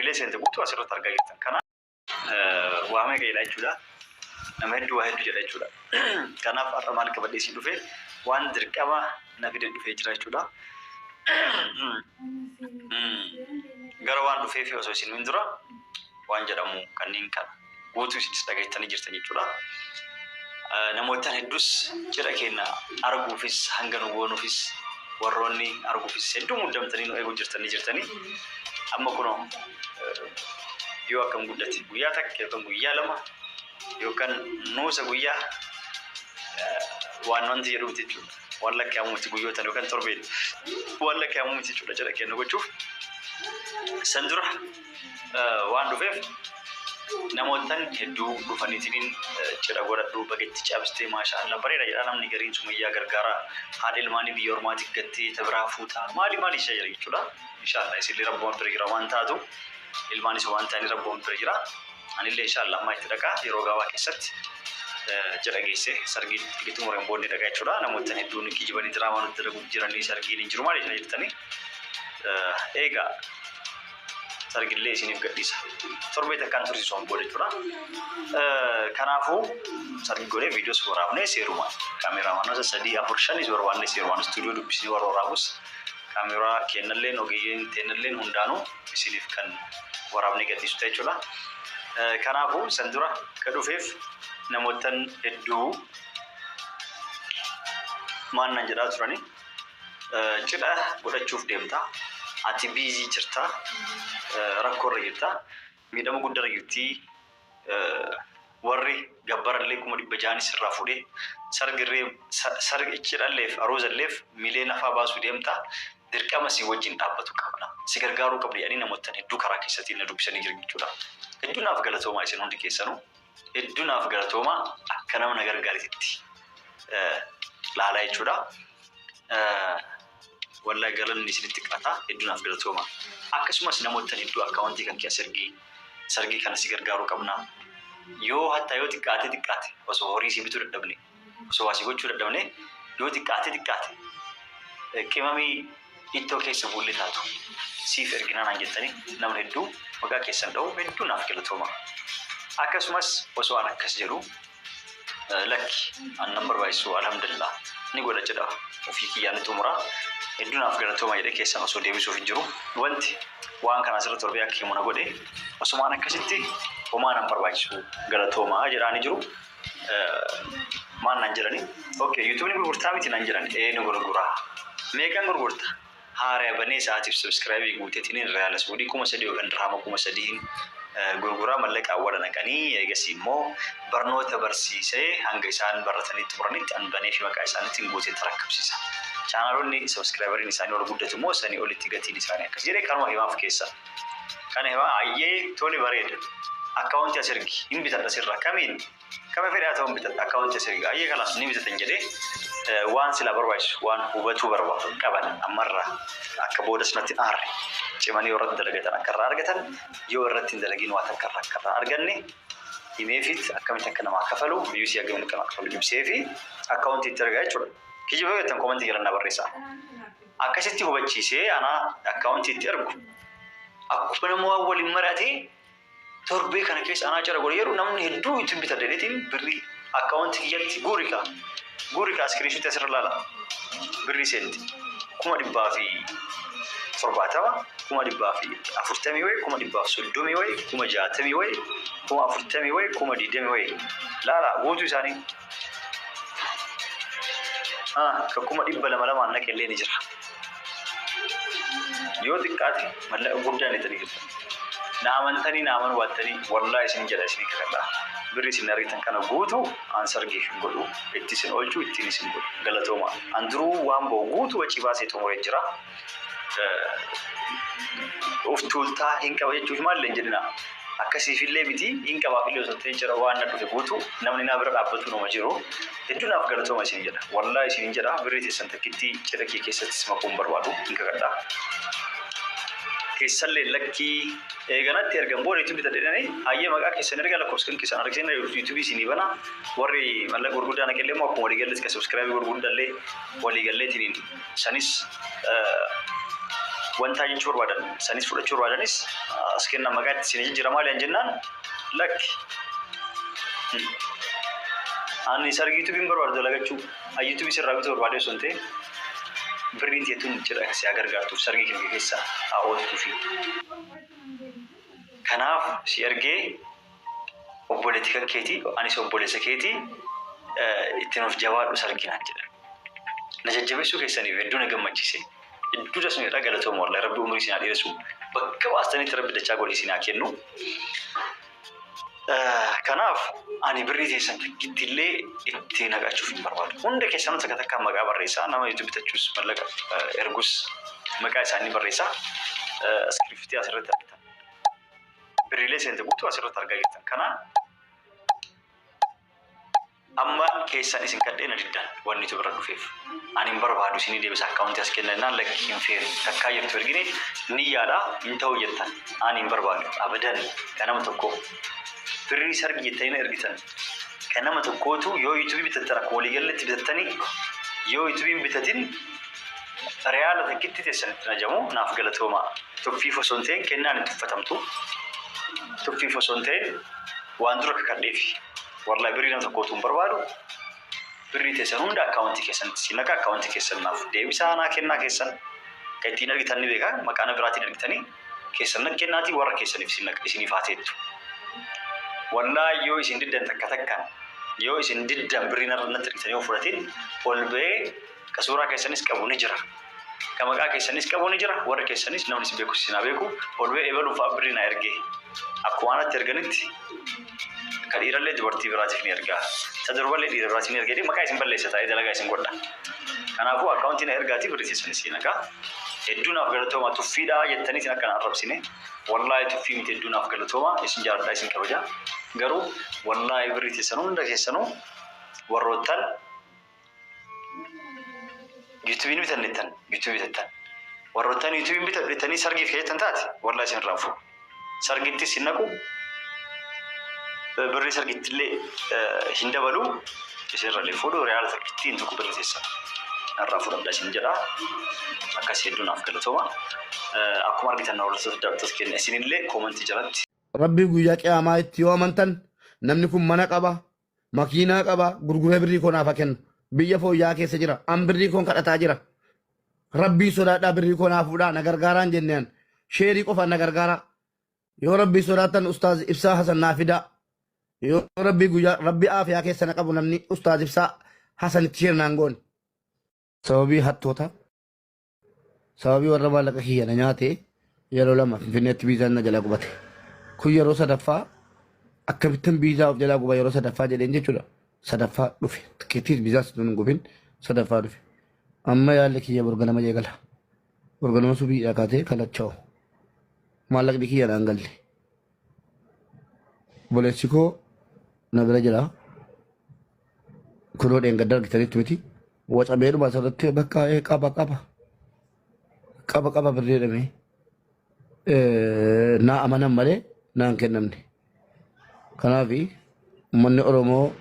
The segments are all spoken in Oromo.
Birriilee seente guutuu asirratti argaa jirtan. Kana waa meeqa jedha jechuudha. Nama hedduu waa hedduu jedha jechuudha. Kanaaf har'a maal qabadhee isin dhufe, waan dirqama na fide dhufee jira jechuudha. Gara waan dhufeef osoo isin hin dura, waan jedhamu kanneen kana guutuu isinis dhageettanii jirtan jechuudha. Namootaan hedduus cidha keenya arguufis, hanga nu goonuufis, warroonni arguufis hedduu muddamtanii nu eeguu jirtanii jirtanii. Amma kunoo yoo akkam guddate, guyyaa 1 yookaan guyyaa 2 yookaan nuusa guyyaa waan wanti jedhu miti jechuudha. Waan lakkaa'amu miti guyyootaan yookaan torbeen waan lakkaa'amu miti jechuudha cidha keenya gochuuf. San dura waan dhufeef, namootan hedduu dhufaniitiin cidha godhadhu, bagetti cabsitee, maasha Allah, bareeda jedha. Namni gariin Sumayyaa gargaara, haadha ilmaanii biyya ormaati gattee ta biraa fuuta, maali maali ishee jira jechuudha. Inshallah, isillee rabbuma bira jira, waan taatu ilmaanis waan ta'anii rabbuma bira jira. Anillee inshallah ammaa itti dhaqaa, yeroo gabaabaa keessatti cidha geesse, sargii itti xumureen boodni dhaqa jechuudha. Namoota hedduun kijibanii diraamaa nutti dalaguuf jiranii, sargiin hin jiru, maali ishee jirtanii. Eegaa sargillee isiniif gadhiisa. Torbee takkaan tursiisuun booda jechuudha. Kanaafuu sargi godhee viidiyoos waraabnee, seerumaan kaameeraamaanota sadii, afur, shanis barbaannee, seerumaan istuudiyoo dubbisnee warra waraabus, kaameeraa kennalleen, ogeeyyiin teennalleen hundaanuu isiniif kan waraabnee gadhiisu ta'e jechuudha. Kanaafuu san dura ka dhufeef, namootan hedduu maal naan jedhaa turani? Cidha godhachuuf deemta. Ati busy jirta. Rakkoorra jirta. Miidhama guddarra jirti. Warri gabbarallee 600,000 sirraa fuudhee, sargirree sargi cidhalleef aruuzalleef miliyoona faa baasuu deemta. Dirqama si wajjin dhaabbatu qabna. Si gargaaruu qabna jedhanii namoota hedduu karaa keessatti na dubbisanii jiran jechuudha. Hedduu naaf galatoomaa isin hundi keessanuu. Hedduu naaf galatoomaa, akka nama na gargaarititti laalaa jechuudha. Wallahi galanni isinitti xiqqaata, hedduu naaf galatooma. Akkasumas namoota hedduu akkaawuntii kan kee as ergii, sargii kana si gargaaruu qabna. Yoo hattaa yoo xiqqaate xiqqaate, osoo horii si bituu dadhabne, osoo waa si gochuu dadhabne, yoo xiqqaate xiqqaate qimamii ittoo keessa buullee taatu siif erginaa naan jettanii, namni hedduu maqaa keessan dha'u, hedduu naaf galatooma. Akkasumas osoo an akkas jedhu, lakki, an nan barbaachisu, alhamdulillah, ni godha, cidha ofii kiyyaa ni xumura, hedduu naaf galatooma jedhee keessan osoo deebisuuf hin jiru. Wanti waan kana asirratti torbee akka himu na godhe, osumaan akkasitti homaa nan barbaachisu, galatoomaa jedhaanii jiru. Maal naan jedhani? Okay, "YouTubeni gurgurtaa miti?" naan jedhani. Ee, ni gurguraa. Meeqan gurgurta? Haaraya banee sa'aatiif subscribe guuteetiin riyaala Suudii 3000 yookaan dirhaama 3000 gurguraa, mallaqa awwala naqanii, eegasii immoo barnoota barsiisee hanga isaan baratanii xumuranitti an banee fi maqaa isaaniitiin guutee tarakkabsiisa. Chaanaalonni subscriberiin isaanii ol guddatu immoo sanii olitti gatiin isaanii akkas jedhee kanuma himaaf keessa. Kana himaa, ayyee, tole, bareeda. Akkaawuntii as ergi, hin bitadha sirraa, kamiin kama fedhe haa ta'u hin bitadha, akkaawuntii as ergi, ayyee, kalaas ni bitatan jedhee, waan silaa barbaachisu, waan hubatuu barbaadu qaban, ammarraa akka boodas natti hin aarre, cimanii yoo irratti dalagatan akka irraa argatan, yoo irratti hin dalagin waa takka irraa akka irraa arganne himeefit, akkamitti akka namaa kafalu, viewsii akkamitti akka namaa kafalu ibseefi akkaawuntii itti ergaa jechuudha. Kijiba yoo jettan commentii jalannaa barreessaa. Akkasitti hubachiisee anaa akkaawuntii itti ergu, akkuma nama waan waliin mari'atee, torbee kana keessa anaa cidha godhe jedhu, namni hedduu itti bitadha jedheetiin birrii akkaawuntii kiyyatti guuri kaa guuri kaa, screenshotii asirra ilaala, birrii seenti 170,000, 140,000 wayi, 130,000 wayi, 60,000 wayi, 40,000 wayi, 20,000 wayi, laala guutuu isaanii ka 200,000 lamaan naqe illee ni jira. Yoo xiqqaate mallaqa guddaan itti jirtan. Na amantanii, na amanuu baattanii, wallaahi isin jedha, isin kakadha. Birri isin argitan kana guutuu an sargiif hin godhu. Itti isin oolchuu ittiin isin godhu. Galatooma. An duruu waan ba'u guutuu wacii baasee xumuree jira. Of tuultaa hin qaba jechuuf maal hin jedhina. Akkasiifillee miti, hin qabaafillee osoo ta'e, jira waan na dhufe guutuu namni naa bira dhaabbatu nama jiru. Hedduu naaf galatooma isin jedha. Wallaahi isin jedha, birrii teessan takkitti cidha kee keessattis makuun barbaadu, hin kakadha. Keessallee lakkii eeganatti ergan booda YouTube bitadhe jedhanii, hayyee, maqaa keessan erga, lakkoofsa kan keessan argisiin YouTube isinii bana, warri mallaqa gurguddaa naqellee immoo akkuma waliigalleetti kan subscribe gurguddaallee waliigalleetiin sanis Wantaa jechuu barbaadan sanis fudhachuu barbaadanis as kenna, maqaa itti isin jijjiira maali an jennaan, lakki. Ani sargii YouTubeiin barbaadu dalagachuu, YouTubeii sirraa bituu barbaadee osoo hin ta'in, birriin teetuun cidha si haa gargaartuuf, sargii kee keessa haa ooltuufi. Kanaaf si ergee, obboleetti kan keetii, anis obboleessa keetii, itti nuuf jabaadhu sarginaan jedhan. Na jajjabeessuu keessaniif hedduu na gammachiise. Hedduu dasmeedha, galatooma wallahi. Rabbi umurii isin haa dheeressu. Bakka baastanitti Rabbi dachaa godhee isin haa kennu. Kanaaf ani birrii teessan takkitti illee itti naqachuuf hin barbaadu. Hunda keessanuu takka takkaan maqaa barreessaa. Nama YouTube bitachuus, mallaqa ergus maqaa isaanii barreessaa. Iskiriptii asirratti argitan. Birriilee seente guutuu asirratti argaa jirtan. Kana amma keessan isin kadhee na diddan wanni tu bira dhufeef. Ani hin barbaadu, isinii deebisa, akkaawuntii as kenna jennaan, lakki, hin feenu. Takkaa jirtu ergine niyyaadha, hin ta'u jettan. Ani hin barbaadu abadan kan nama tokkoo. Birrii sargi jettanii na ergitan. Kan nama tokkootu yoo YouTubeii bitattan akkuma waliigalletti bitattanii, yoo YouTubeiin bitatin reyaala takkitti teessanitti najamu. Naaf galatooma. Tuffiif osoo hin ta'in, kennaan hin tuffatamtu. Tuffiif osoo hin ta'in, waan dura kakadheefi. Wallahi birrii nama tokkootu hin barbaadu. Birrii teessan hunda akkaawuntii keessanitti si naqa, akkaawuntii keessan naaf deebisaa, naa kennaa. Keessan kan ittiin argitan ni beeka, maqaa na biraatiin argitanii keessan na kennaatii, warra keessaniif isin naqa, isiniif haa teettu. Wallahi yoo isin diddan, takka takkaan yoo isin diddan, birrii narra natti argitanii yoo fudhatin, ol ba'ee ka suuraa keessanis qabu ni jira. Ka maqaa keessanis qabu ni jira. Warri keessanis namni isin beeku isin haa beeku. Ol ba'ee ebaluun fa'aa birrii na ergee. Akkuma anatti erganitti ka dhiirallee dubartii biraatiif ni ergaa. Ta durballee dhiira biraatiif ni ergee, maqaa isin balleessa taa'ee dalagaa isin godha. Kanaafuu akkaawuntii na ergaatii birrii teessan isin nagaa. Hedduu naaf galatooma. Tuffiidhaa jettaniitiin akkana arrabsine. Wallaahi tuffii miti, hedduu naaf galatooma, isin jaaladhaa, isin kabaja. Garuu wallaahi birrii teessan hunda keessanuu, warroottan YouTubeiin bitannettan, YouTubeii bitattan. Warroottan YouTubeiin bitadhettanii sargiif keeyyattan taate, wallaahi isin irraa fuudhu. Sargittis hin naqu. Birrii sargittillee hin dabalu. Isin irra illee fuudhu, reyaala takkitti hin tuqu birrii teessan. Narraa fudhadha isin jedha. Akkas, hedduu naaf galatooma. Akkuma argitan, hordoftoota, daawwattoota keenya, isinillee commentii jalatti. Rabbii guyyaa qiyaamaa itti yoo amantan, namni kun mana qaba, makiinaa qaba, gurguree birrii koo naaf haa kennu. Biyya fooyya'aa keessa jira. An birrii koon kadhataa jira. Rabbii sodaadhaa, birrii koo naaf fuudhaa, na gargaaraan jenneen. Shareii qofaan na gargaaraa. Yoo Rabbii sodaattan, Ustaaz Ibsaa Hasan naa fidaa. Yoo Rabbii guyyaa Rabbii aafiyaa keessa na qabu, namni Ustaaz Ibsaa Hasanitti share naan goone. Sababii hattoota, sababii warra maallaqa kiyya na nyaate, yeroo lama Finfinneetti viizaan na jalaa gubate. Kun yeroo sadaffaa. Akkamittan viizaa of jalaa guba yeroo sadaffaa jedheen jechuudha. Sadaffaa dhufe. Tikkeettiis viizaas hin gubin, sadaffaa dhufe. Amma yaalli kiyya borganama eegala. Borganama subiidhaa kaatee kalacha'u. Maallaqni kiyya naan galle. Obboleessi koo na bira jira. Kunoo dheengadda argitanitti miti. Wacameedhuma asirratti bakka qaba qaba. Qaba qaba birrii jedhamee. Naa amanan malee naan kennamne. Kanaaf uummanni Oromoo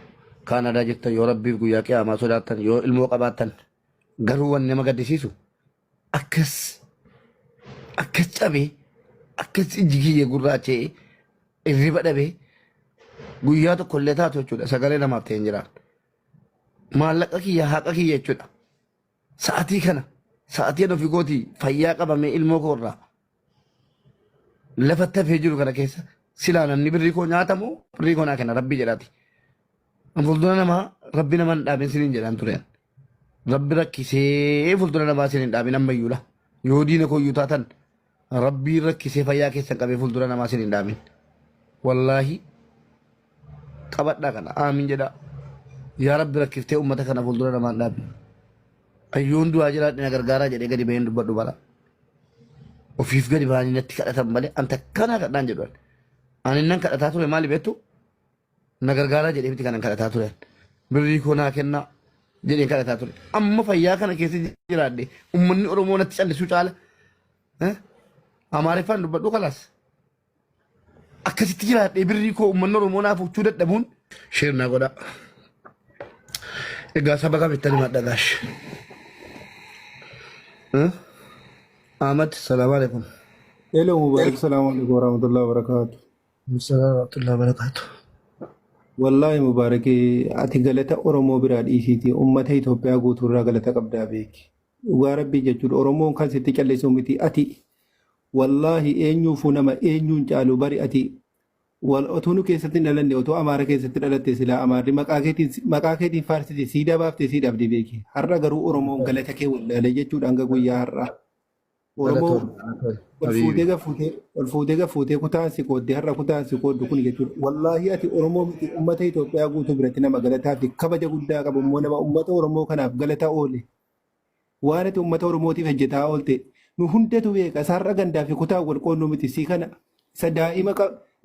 Kaanadaa jirtan, yoo Rabbiif guyyaa qiyaamaa sodaattan, yoo ilmoo qabaattan, garuu wanni nama gaddisiisu, akkas akkas cabee, akkas ijji kiyya gurraacha'ee, irriba dhabee, guyyaa tokko illee taatu jechuudha, sagalee namaaf ta'een jiraan. Maallaqa kiyya, haqa kiyya jechuudha. Sa'atii kana, sa'atii ani ofii kootii fayyaa qabamee ilmoo koo irraa lafatti hafee jiru kana keessa, silaa namni birrii koo nyaatamu birrii koo naa kenna, Rabbii jedhaati. An fuuldura namaa Rabbi nama hin dhaabin siniin jedhaan tureen. Rabbi rakkisee fuuldura namaa sin hin dhaabin ammayyuudha. Yoo diina kooyyuu taatan, Rabbii rakkisee fayyaa keessan qabee fuuldura namaa sin hin dhaabin. Wallaahi qabadhaa kana, aamin jedhaa. Yaa Rabbi, rakkiftee uummata kana fuuldura namaa hin dhaabin. Ayyoon du'aa jiraadhe, na gargaaraa jedhee gadi baheen dubbadhu bara. Ofiif gadi bahanii natti kadhatan malee an takkanaa kadhaan jedhu. Ani nan kadhataa ture maali beektu? Na gargaaraa jedhee miti kanan kadhataa ture. Birrii koo naa kennaa jedheen kadhataa ture. Amma fayyaa kana keessa jiraadhe uummanni Oromoo natti callisuu caala. Amaariffaan dubbadhu kalaas. Akkasitti jiraadhe birrii koo uummanni Oromoo naaf huccuu dadhabuun. Share naa godhaa. Egaa saba kamittan himadha gaash. Ahmad, salaamu alaikum. Hello Mubarak, salaamu alaikum warahmatullahi wabarakatuh. Salaam warahmatullahi wabarakatuh. Wallaahi Mubarak, ati galata Oromoo biraa dhiisiiti uummata Itoophiyaa guutuurraa galata qabdaa beeki. Dhugaa Rabbii jechuudha, Oromoon kan sitti callisu miti. Ati wallaahi eenyuufuu nama eenyuun caalu bari. Ati wal otuu nu keessatti hin dhalanne, otoo Amaara keessatti dhalatte, silaa Amaarri maqaa keetiin faarsite, siidaa baaftee sii dhabde beeki. Har'a garuu Oromoon galata kee wallaalee jechuudha hanga guyyaa har'aa. Oromoo ol fuutee gafuutee, ol fuutee gafuutee, kutaan si qooddee, har'a kutaan si qooddu kun jechuudha. Wallaahi ati Oromoo miti, uummata Itoophiyaa guutuu biratti nama galataa fi kabaja guddaa qabu, immoo nama uummata Oromoo kanaaf galata oole. Waan ati uummata Oromootiif hojjetaa oolte nu hundatu beeka. Isaarra gandaa fi kutaan wal qoonnuu miti. Si kana isa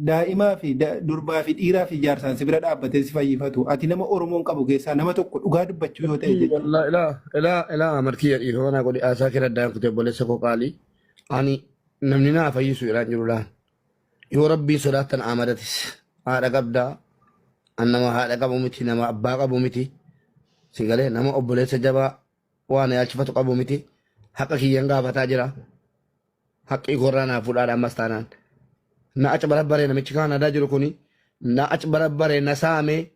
daa'imaa fi durbaa fi dhiiraa fi jaarsaan si bira dhaabbatee si fayyifatu. Ati nama Oromoon qabu keessaa nama tokko, dhugaa dubbachuu yoo ta'e jechuudha. Wallah, ilaa ilaa ilaa, Ahmad kiyya, dhiifama naa godhi, haasaa kee addaan kutee, obboleessa koo qaalii. Ani namni naa fayyisu jedhaan jiru laan. Yoo Rabbiin sodaattan, Ahmadatis haadha qabdaa. An nama haadha qabu miti, nama abbaa qabu miti. Si galee, nama obboleessa jabaa waan yaalchifatu qabu miti. Haqa kiyyan gaafataa jira. Haqqii koorraa naa fuudhaadha ammas taanaan. Na aci barabbaree, namichi Kaanaadaa jiru kuni na aci barabbaree, na saamee.